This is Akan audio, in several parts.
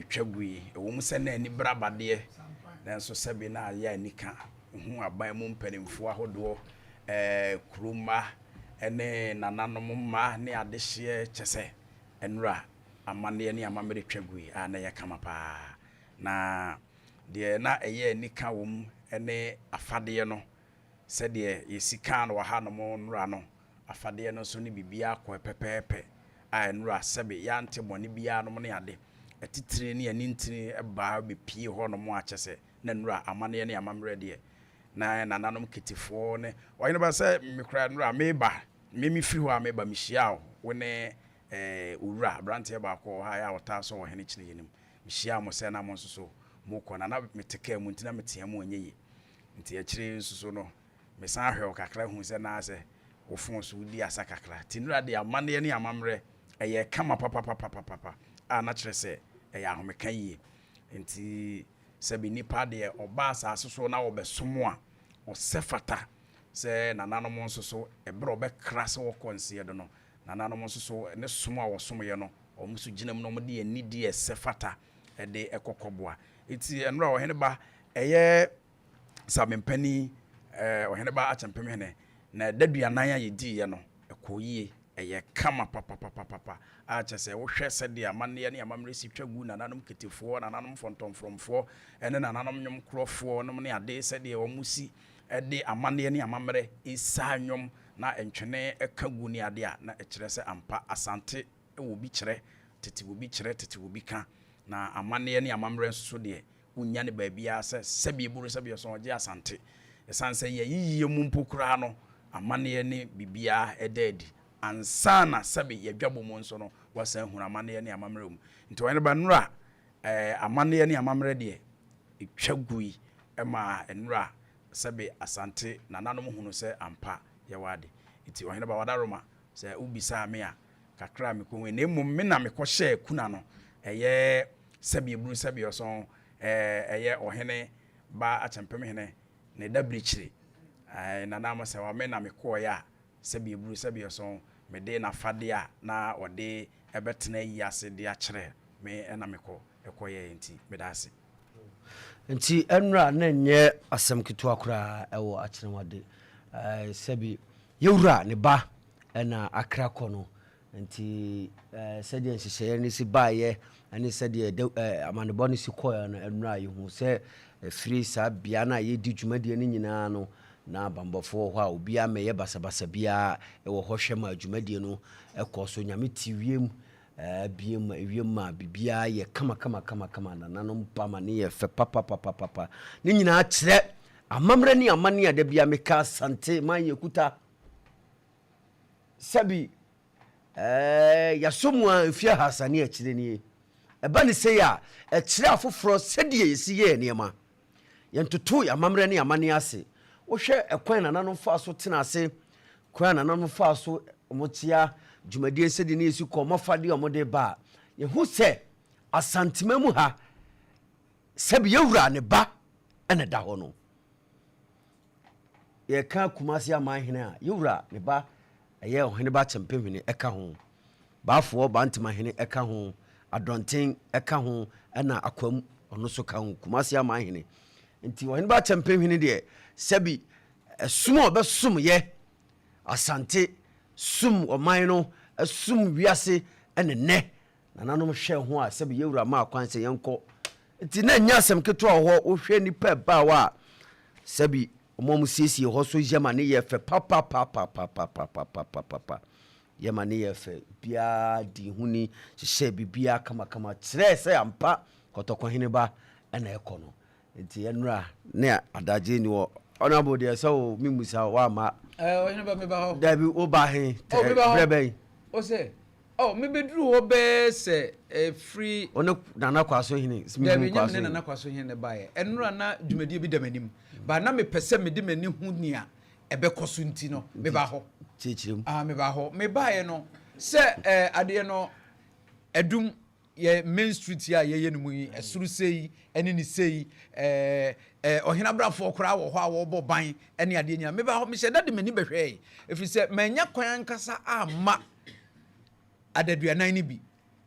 ɛtwa gui. Ɛwɔ mu sɛ na ani bere abadeɛ, nanso sɛbe na ayɛ anika. Hu aban mu mpanimfoɔ ahodoɔ, kuro mma ne nananom mma ne adehyeɛ, kyɛ sɛ nnora amanneɛ ne amammerɛ twa gui a na ɛyɛ kama paa. Na deɛ na ɛyɛ anika wɔ mu ne afadeɛ no, sɛdeɛ yɛsi kaa no wɔ hanom nnora no, afadeɛ no nso ne biribiara kɔɛ pɛpɛɛpɛ a nnora sɛbe yɛante bɔne biara nom ne ade. Atitire ne anintini baa bɛpie hɔnom a kyɛ sɛ na nnora amanneɛ ne amammerɛ deɛ na nananom Ketefoɔ ne ɔhene ba sɛ mekura nnora meba me mefiri hɔ a meba mehyia wo ne owura aberanteɛ baako wɔ ha a ɔtaa sɔ ɔhene kyene yɛnim. Mehyia mo sɛ na mo nso so mokɔ na na mete kaa mu nti na metea mu ɛnyɛ yie. Nti akyire nso so no mesan hwɛ wo kakra hu sɛ na sɛ wo phone so wodi asa kakra. Nti nnora deɛ amanneɛ ne amammerɛ ɛyɛ kama papapapapapa a na kyerɛ sɛ ɛyɛ ahomeka yie. Nti sɛbi nipa deɛ ɔba asase so na ɔbɛsom a ɔsɛ fata sɛ nananom nso so ɛberɛ ɔbɛkra sɛ wɔkɔ nseɛ do no, nananom nso so ne som a wɔsomyɛ no, wɔn nso gyina mu na wɔde anidie ɛsɛ fata ɛde ɛkɔkɔboa. Nti nnora ɔhene ba ɛyɛ sabempani, ɔhene ba Akyɛmpem hene na ɛda duanan a yɛdiiɛ no ɛkɔ yie, ɛyɛ kama papapapapa a kyɛ sɛ wohwɛ sɛdeɛ amanneɛ ne amammerɛ si twa gu nananom Ketefoɔ, nananom Fɔntɔmfrɔmfoɔ ɛne nananom nnwomkorɔfoɔ nom ne ade, sɛdeɛ wɔn si ɛde amanneɛ ne amammerɛ ɛsa nnwom na ntwene ɛka gu ne ade a, na ɛkyerɛ sɛ ampa Asante wɔ bi kyerɛ tete, wɔ bi kyerɛ tete, wɔ bi ka. Na amanneɛ ne amammerɛ nso so deɛ wonya ne baabiara sɛ sɛbi eburu sɛbi ɔsɔn ɔgye Asante, ɛsiane sɛ yɛyiyie mu mpo koraa no amanneɛ ne biribiara ɛda adi ansa na sɛbi yɛdwa bɔ mu nso no wasan hunu amanneɛ ne amammerɛ mu. Nti wɔn ba nnora amanneɛ ne amammerɛ deɛ ɛtwa gui ɛma nnora sɛbi Asante nananom hunu sɛ ampa yɛwɔ ade. Nti ɔhene ba wadaroma sɛ wobisaa me a kakra a mekɔhu, na mmom me na mekɔhyɛɛ kuna no ɛyɛ sɛbi eburu sɛbi ɔsɔn ɛyɛ ɔhene ba Akyɛmpem hene ne da birikyiri nana sɛ wa me na mekɔɔyɛ a sɛbi eburu sɛbi ɔsɔn mede n'afadeɛ a na ɔde ɛbɛtena yi ase de akyerɛ me ɛna mekɔ ɛkɔyɛ. Nti meda ase. Nti ɛnora na nyɛ asɛm ketewa koraa ɛwɔ Akyerɛwade. Sɛbi yɛwura ne ba ɛna akra kɔ no. Nti sɛdeɛ nhyehyɛeɛ no si baeɛ ɛne sɛdeɛ amanebɔ no si kɔɛ no, ɛnora yɛhu sɛ ɛfiri saa bea no a yɛdi dwumadie no nyinaa no na bambɔfoɔ hɔ a obiara mmɛyɛ basabasa biara ɛwɔ hɔ hwɛ ma dwumadie no ɛkɔ so. Nyame te wiem biem ewiem ma biribiara yɛ kama kama kama kama. Nananom ba ma ne yɛ fɛ papapapapa. Ne nyinaa kyerɛ amammerɛ ne amanne a da bia meka Asante man yɛ kuta. Sɛbi yɛasɔ mu a mfie 300 ne akyire nie. Ɛba ne sei a ɛkyerɛ afoforɔ sɛdeɛ yɛsi yɛɛ nneɛma. Yɛntoto yɛ amammerɛ ne amanne ase. Wohwɛ ɛkwan nananom faa so tena ase, kwan nananom faa so wɔkyea dwumadie, sɛdeɛ ne yɛsi kɔ ɔmɔfadeɛ a ɔmode ba a, yɛhu sɛ Asantema mu ha sɛbi yɛwura ne ba ɛna da hɔ no. Yɛka Kumase amanhene a yɛwura ne ba ɛyɛ ɔhene ba Kyɛmpemhene ɛka ho, Baafoɔ Bantemahene ɛka ho, Adɔnten ɛka ho, ɛna Akwam ɔno nso ka ho. Kumase amanhene nti ɔhene ba Kyɛmpemhene deɛ sɛbi ɛsom a ɔbɛsom yɛ Asante som ɔman no som wiase ɛne nnɛ nananom hwɛ ho a sɛbi yɛwura maa kwan sɛ yɛnkɔ. Nti na nyɛ asɛm ketewa wɔ hɔ. Wohwɛ nipa ɛbaa hɔ a sɛbi ɔmo a ɔmo siesie hɔ so yɛma ne yɛ fɛ papapapapapapapapapa, yɛma ne yɛ fɛ biara di ho ni hyehyɛ biribiara kamakama kyerɛ sɛ ampa Kɔtɔkɔhene ba ɛna ɛkɔ no. Nti ɛnura ne adagye ni wɔ ɔnabo deɛ sɛ o mimusa wama. Ɔhene ba, meba hɔ. Dabi, wo ba he? Oh, meba hɔ. Brɛ bɛn? O sɛ oh mebɛduru hɔ bɛɛ sɛ ɛfiri. Ɔne Nana Kwaso hene. Dabi, nyɛ me ne Nana Kwaso hene ne baeɛ. Ɛnora na dwumadie bi da m'anim ba na mepɛ sɛ mede m'ani hu nea ɛbɛkɔ so nti no meba hɔ. Kyerɛkyerɛ mu. Ah, meba hɔ. Mebaeɛ no sɛ adeɛ no ɛdum yɛ main street yi a yɛyɛ no mu yi, ɛsoro sei ɛne ne sei, ɛɛ ɛɛ ɔhene abrafoɔ koraa wɔ hɔ a wɔrebɔ ban ɛne adeɛ nyinaa. Meba hɔ mehyɛ da de m'ani bɛhwɛɛ ɛfiri sɛ manya kwan ankasa amma adaduanan no bi,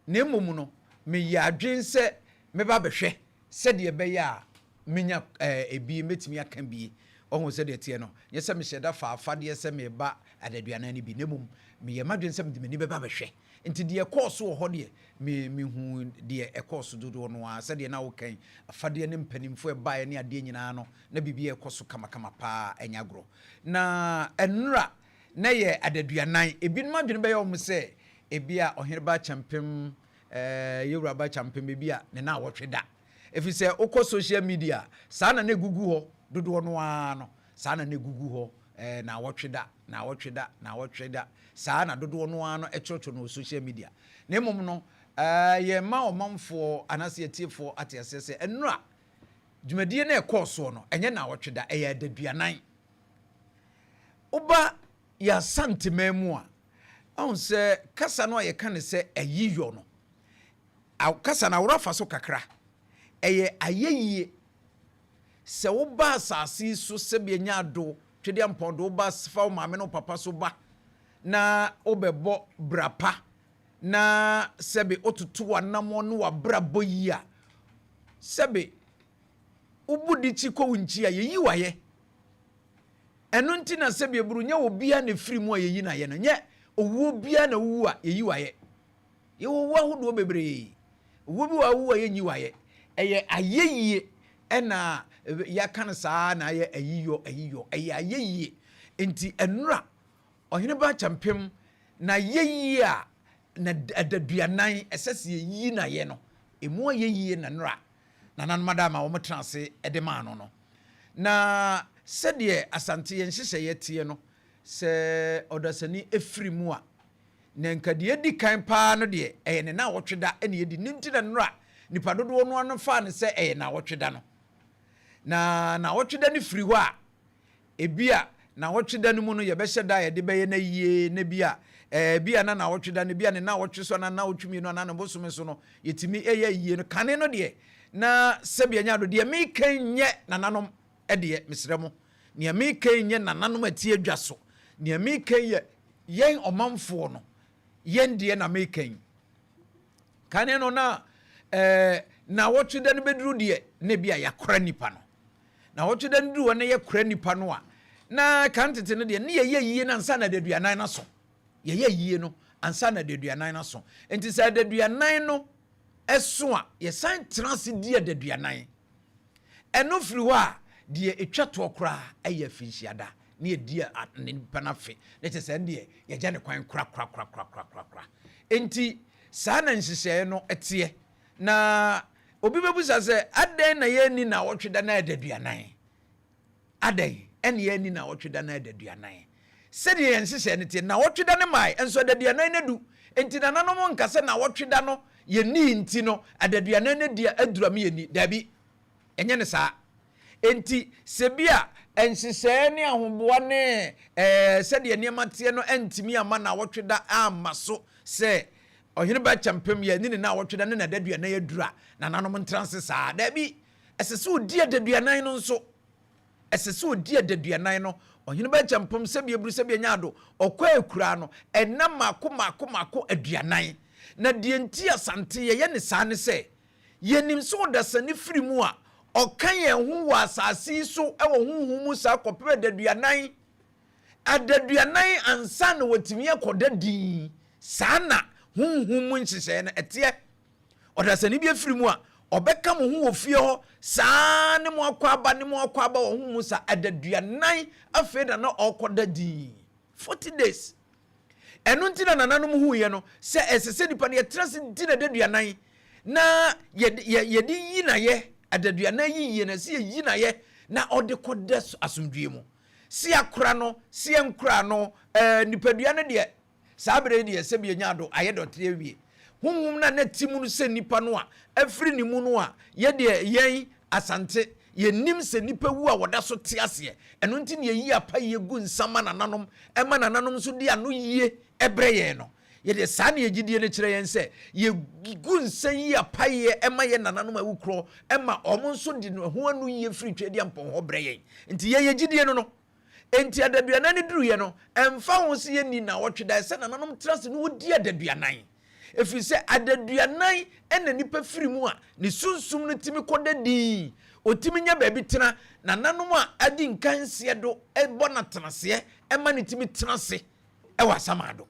na mmom no meyɛ adwen sɛ mɛba abɛhwɛ sɛdeɛ ɛbɛyɛ a menya ebi mɛtumi aka bi. Ɔho sɛdeɛ teɛ no, nyɛ sɛ mehyɛ da fa afadeɛ sɛ meba adaduanan no bi, na mmom meyɛ m'adwene sɛ mede m'ani bɛba abɛhwɛ. Nti deɛ ɛkɔɔ so wɔ hɔ deɛ, me mehu deɛ ɛkɔɔ so dodoɔ no ara. Sɛdeɛ na wokan afadeɛ ne mpanimfoɔ ɛbaeɛ ne adeɛ nyinaa no, na biribi ɛkɔ so kamakama paa, ɛnyɛ agorɔ. Na ɛnora na yɛ adaduanan. Ebinom adwene bɛyɛ wɔn sɛ ebi a Ɔheneba Kyɛmpem, Yɛwuraba Kyɛmpem, ebi a ne na awɔtwe da, ɛfiri sɛ wokɔ social media, saa na na ɛgugu hɔ dodoɔ no ara no, saa na na ɛgugu hɔ, na awɔtwe da, na awɔtwe da, na awɔtwe da, saa na dodoɔ no ara no ɛtwerɛtwerɛ no wɔ social media. Na mmom no, yɛma ɔmanfoɔ anaasɛ yɛtiefoɔ ate aseɛ sɛ ɛnora dwumadie no ɛkɔɔ soɔ no, ɛnyɛ na awɔtwe da, ɛyɛ adaduanan. Woba yɛ Asanteman mu a, ahu sɛ kasa no a yɛka ne sɛ ayiyɔ no, kasa no aworɔ afa so kakra. Ɛyɛ ayɛyie. Sɛ woba asase yi so, sɛbi anya ado twedeɛ mpɔn de woba fa wo maame ne wo papa so ba na wobɛbɔ bra pa, na sɛbi wototo w'anammɔn ne w'abrabɔ yi a, sɛbi wobu de kyi kɔ wo nkyi a, yɛyi wayɛ. Ɛno nti na sɛbi eburu nyɛ obiara na efiri mu a yɛyi n'ayɛ no. Nyɛ owuo biara na wowu a yɛyi wayɛ. Yɛwɔ owuo ahodoɔ bebree. Owuo bi wɔ a wowu a yɛnyi wayɛ. Ɛyɛ ayɛyie ɛna yɛaka no saa na ayɛ ayiyɔ. Ayiyɔ ɛyɛ ayɛyie. Nti ɛnora Ɔheneba Kyɛmpem na ayɛyie a na adaduanan ɛsɛ sɛ yɛyi n'ayɛ no, emu ayɛyie na nora nananom ada ama wɔn tena ase de maa no. Na sɛdeɛ Asante yɛn nhyehyɛeɛ teɛ no, sɛ ɔdasani efiri mu a, na nka deɛ edi kan paa no deɛ, ɛyɛ ne naawɔtwe da ɛna edi ne. Nti na nnora nipa dodoɔ no ano faa ne sɛ ɛyɛ naawɔtwe da no. Na naawɔtwe da no firi hɔ a, ebi a naawɔtwe da no mu no, yɛbɛhyɛ da a yɛde bɛyɛ no yie, na bi a bi a na naawɔtwe da no, bi a ne naawɔtwe so anaa naawɔtwe 2 anaa ne bosome so no, yɛtumi ɛyɛ yie no. Kane no deɛ, na sɛbi anya do deɛ meka nyɛ nananom deɛ, mesrɛ mo, nea meka nyɛ nananom ati adwa so. Nea meka yɛ yɛn ɔmanfoɔ no yɛn deɛ na meka yi. Kane no na naawɔtwe da no bɛduru deɛ, na bi a yɛakora nipa no. Naawɔtwe da no duru hɔ na yɛkora nipa no a, na kan tete no deɛ, ne yɛyɛ yie no ansa na adaduanan no aso. Yɛyɛ yie no ansa na adaduanan no aso. Nti sɛ adaduanan no ɛso a, yɛsan tena ase di adaduanan. Ɛno firi hɔ a, deɛ ɛtwa toɔ koraa ɛyɛ afinhyiada ne yɛdi ne nipa no afe, na kyerɛ sɛ ɛno deɛ yɛgya ne kwan korakorakorakorakorakora. Nti saa na nhyehyɛeɛ no ɛteɛ. Na obi bɛbusa sɛ, adɛn na yɛnni naawɔtwe da na adaduanan? Adɛn ɛne yɛnni naawɔtwe da na adaduanan? Sɛdeɛ yɛn nhyehyɛeɛ no teɛ, naawɔtwe da no mae nso adaduanan no adu. Nti nananom nka sɛ naawɔtwe da no yɛnni nti no adaduanan no adi aduru ama yɛnni. Daabi, ɛnyɛ ne saa. Nti sɛ bi a nhyehyɛeɛ ne ahoboa ne sɛdeɛ nneɛma teɛ no antumi amma naawɔtwe da amma so sɛ Ɔhene ba Kyɛmpem yɛ ne ne naawɔtwe da ne n'adaduanan aduru a, nananom ntena ase saa. Daabi, ɛsɛ sɛ ɔdi adaduanan no nso. Ɛsɛ sɛ ɔdi adaduanan no. Ɔhene ba Kyɛmpem, sɛbi eburu sɛbi anya ado, ɔkɔ akuraa no ɛna mako mako mako 40. Na deɛ nti Asante yɛyɛ ne saa ne sɛ, yɛnim sɛ ɔdasani firi mu a, ɔka yɛn ho wɔ asase yi so wɔ honhom mu saa kɔpem adaduanan. Adaduanan ansa na watumi akɔda din. Saa na honhom mu nhyehyɛeɛ no ɛteɛ. Ɔdasani bi afiri mu a, ɔbɛka mo ho wɔ fie hɔ saa ne mo akɔ aba ne mo akɔ aba wɔ honhom mu saa adaduanan, afei na na ɔrekɔda din 40 days. Ɛno nti na nananom huiɛ no sɛ ɛsɛ sɛ nipa no yɛtena ase di n'adaduanan na yɛde yi n'ayɛ. Adaduanan yiyie no, ɛsɛ yɛyi n'ayɛ na ɔde kɔda asomdwie mu. Si akora no, si yɛnkora no, nipadua no deɛ, saa berɛ yi deɛ sɛbi ɛnya ado ayɛ dɔteɛ awie. Honhom no a na ti mu no sɛ nipa no a afiri ne mu no a, yɛdeɛ yɛn Asante yɛnim sɛ nipa wu a wɔda so te aseɛ. Ɛno nti na yɛyi apayie gu nsa ma nananom, ɛma nananom nso de ano yie ɛbrɛ yɛn no. Yɛdeɛ saa na yɛgyidie no kyerɛ yɛn sɛ yɛgu nsa yi apayie ɛma yɛn nananom awu korɔ, ɛma wɔn nso de ho ano yie firi Tweaduampɔn hɔ brɛ yɛn. Nti yɛn yɛgyidie no no. Enti adaduanan no duruiɛ no, ɛmfa ho sɛ yɛnni nnawɔtwe da, ɛsɛ nananom tena ase na wɔdi adaduanan. Ɛfiri sɛ adaduanan na nipa firi mu a ne sunsum no tumi kɔda dinn, ɔtumi nya baabi tena, nananom a adi nkan nseɛ do bɔ no atenaseɛ ma no tumi tena ase wɔ asamando.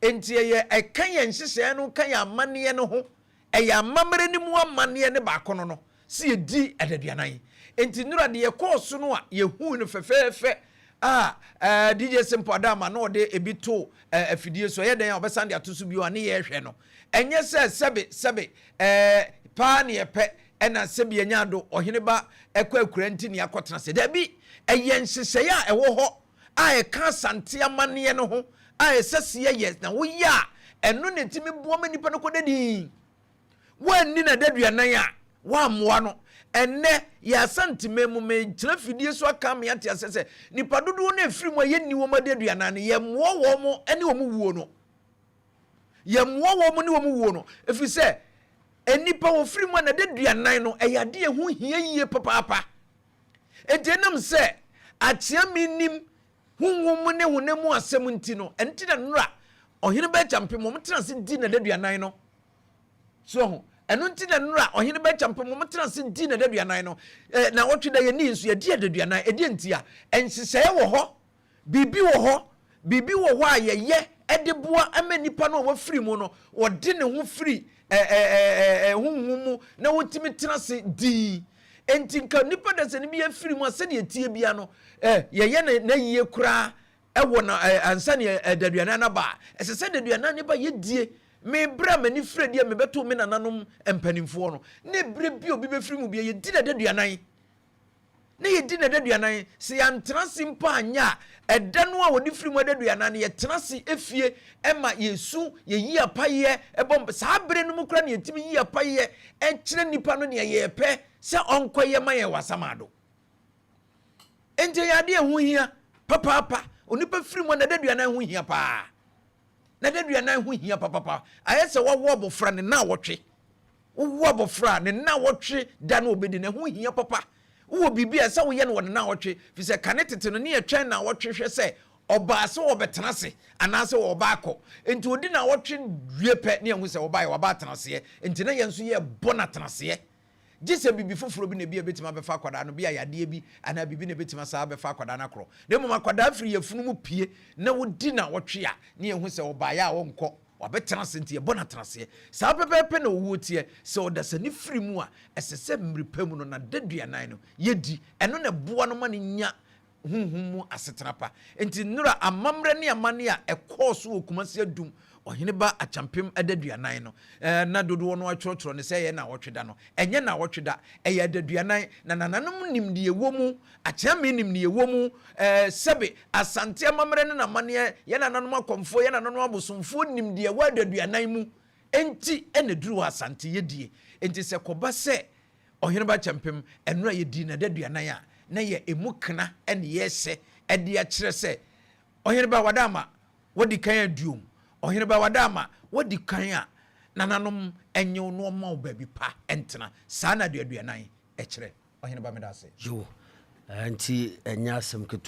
Enti ɛyɛ ɛka yɛn nhyehyɛeɛ no ka yɛn amanneɛ no ho, ɛyɛ amammerɛ no mu amanneɛ no baako no no, sɛ yɛdi adaduanan. Enti nnora deɛ yɛkɔɔ so no a yɛhuu no fɛfɛɛfɛ a eh, DJ Simple Adama na ɔde ebi to eh, afidie so, ɛyɛ dɛn a ɔbɛsan de ato so bio a ne yɛrehwɛ no. Ɛnyɛ sɛ sɛbe sɛbe eh, paa ne yɛpɛ ɛna sɛbi yɛnya ado ɔhene ba ɛkɔ akura nti ne yɛakɔtena ase. Dabi, ɛyɛ nhyehyɛeɛ a ɛwɔ hɔ a ɛka Asante amanneɛ no ho a ɛsɛ sɛ yɛyɛ, na woyɛ a, ɛno na ɛtumi boa ma nnipa no kɔda dinn. Woanni no adaduanan a, woammoa no. Ɛnnɛ, yɛn Asanteman mu, megyina fidie so aka ama yɛate aseɛ sɛ, nnipa dodoɔ no a ɛfiri mu a yɛnni wɔn adaduanan no, yɛmmoa wɔn ne wɔn wuo no. Yɛmmoa wɔn ne wɔn wuo no, ɛfiri sɛ, nnipa wɔfiri mu a n'adaduanan no, ɛyɛ adeɛ a ɛho hia yie papaapa. Enti ɛnam sɛ Akyeame nim honhom mu ne honam mu asɛm nti no, ɛno nti na nnora Ɔhene Bɛkyampem wɔn tena ase di n'adaduanan no. So ho? Ɛno nti na nnora Ɔhene Bɛkyampem wɔn tena ase di n'adaduanan no. Eh, na wɔtwe da yɛn ni nso yɛdi adaduanan. Ɛdeɛ nti a? Nhyehyɛeɛ wɔ hɔ. Biribi wɔ hɔ, biribi wɔ hɔ a yɛyɛ de boa ma nipa no a wafiri mu no, ɔde ne ho firi honhom mu na ɔtumi tena ase dinn. Enti nka nipa dasani bi afiri mu a sɛdeɛ ɛteɛ bia no, yɛyɛ no n'ayie koraa wɔ na ansa ne adaduanan no aba a, ɛsɛ sɛ adaduanan no ba yɛdie. Me berɛ a m'ani firi adi a mebɛtoo me nananom mpanimfoɔ no, ne berɛ bi a obi bɛfiri mu bia yɛdi no adaduanan. na yɛdi no adaduanan. Sɛ yɛantena ase mpo anyɛ a, ɛda no a wɔde firi mu adaduanan no, yɛtena ase efie ma yɛsu, yɛyi apayeɛ, bɔ mpa. Saa berɛ no mu koraa na yɛtumi yi apayeɛ kyerɛ nipa no nea yɛpɛ sɛ ɔnkɔyɛ ma yɛn wɔ asamado. Enti ɛyɛ adeɛ a ɛho hia papaapa. Onipa firi mu a, n'adaduanan ho hia paa. N'adaduanan ho hia papapa. Ayɛ sɛ wawo abɔfra ne nnawɔtwe. Wowo abɔfra a, ne nnawɔtwe da no a ɔbɛdi no, ɛho hia papa. Wowɔ biribi a ɛsɛ sɛ woyɛ no wɔ ne nnawɔtwe, ɛfiri sɛ kane tete no, ne yɛtwɛn nnawɔtwe hwɛ sɛ ɔbaa sɛ ɔrebɛtena ase anaasɛ ɔreba akɔ. Enti ɔdi nnawɔtwe wie pɛ ne yɛahu sɛ ɔbaeɛ, waba atenaseɛ. Enti na yɛn nso yɛrebɔ no atenaseɛ. Gye sɛ biribi foforɔ bi na ebia ɛbɛtumi abɛfa akwadaa no, bi a yadeɛ bi anaa biribi na ɛbɛtumi asan abɛfa akwadaa no akorɔ. Na mmom akwadaa firi yafunu mu pue na ɔdi nnawɔtwe a, ne yɛhu sɛ ɔbaeɛ a ɔnkɔ. Wabɛtena ase nti yɛbɔ no atenaseɛ. Saa pɛpɛɛpɛ na owuo teɛ. Sɛ ɔdasani firi mu a, ɛsɛ sɛ mmere pa mu no, n'adaduanan no, yɛdi. Ɛno na ɛboa no ma no nya honhom mu asetena pa. Enti nnora amammerɛ ne amanneɛ a ɛkɔɔ so wɔ Kumasi Adum Ɔheneba Akyampem adaduanan no, na dodoɔ no ara twerɛtwerɛ no sɛ ɛyɛ nnawɔtwe da no, ɛnyɛ nnawɔtwe da, ɛyɛ adaduanan, na nananom nim deɛ ɛwɔ mu, Akyeame nim deɛ ɛwɔ mu, sɛbe Asante amammerɛ ne n'amanneɛ, yɛn nananom akɔmfoɔ, yɛn nananom abosomfoɔ nim deɛ ɛwɔ adaduanan mu, enti na ɛduru hɔ Asante yɛdie. Enti sɛ kɔba sɛ Ɔheneba Kyɛmpem, ɛno a yɛdii no adaduanan a, na yɛ ɛmu kena ne yɛrehyɛ de akyerɛ sɛ Ɔheneba Wadaama Wadi kan aduom, Ɔhene ba wada ama wadi kan a nananom nye wo na wɔma wo baabi pa ntena. Saa na aduaduanan kyerɛ. Ɔhene ba meda ase. Yoo, nti ɛnyɛ asɛm ketewa.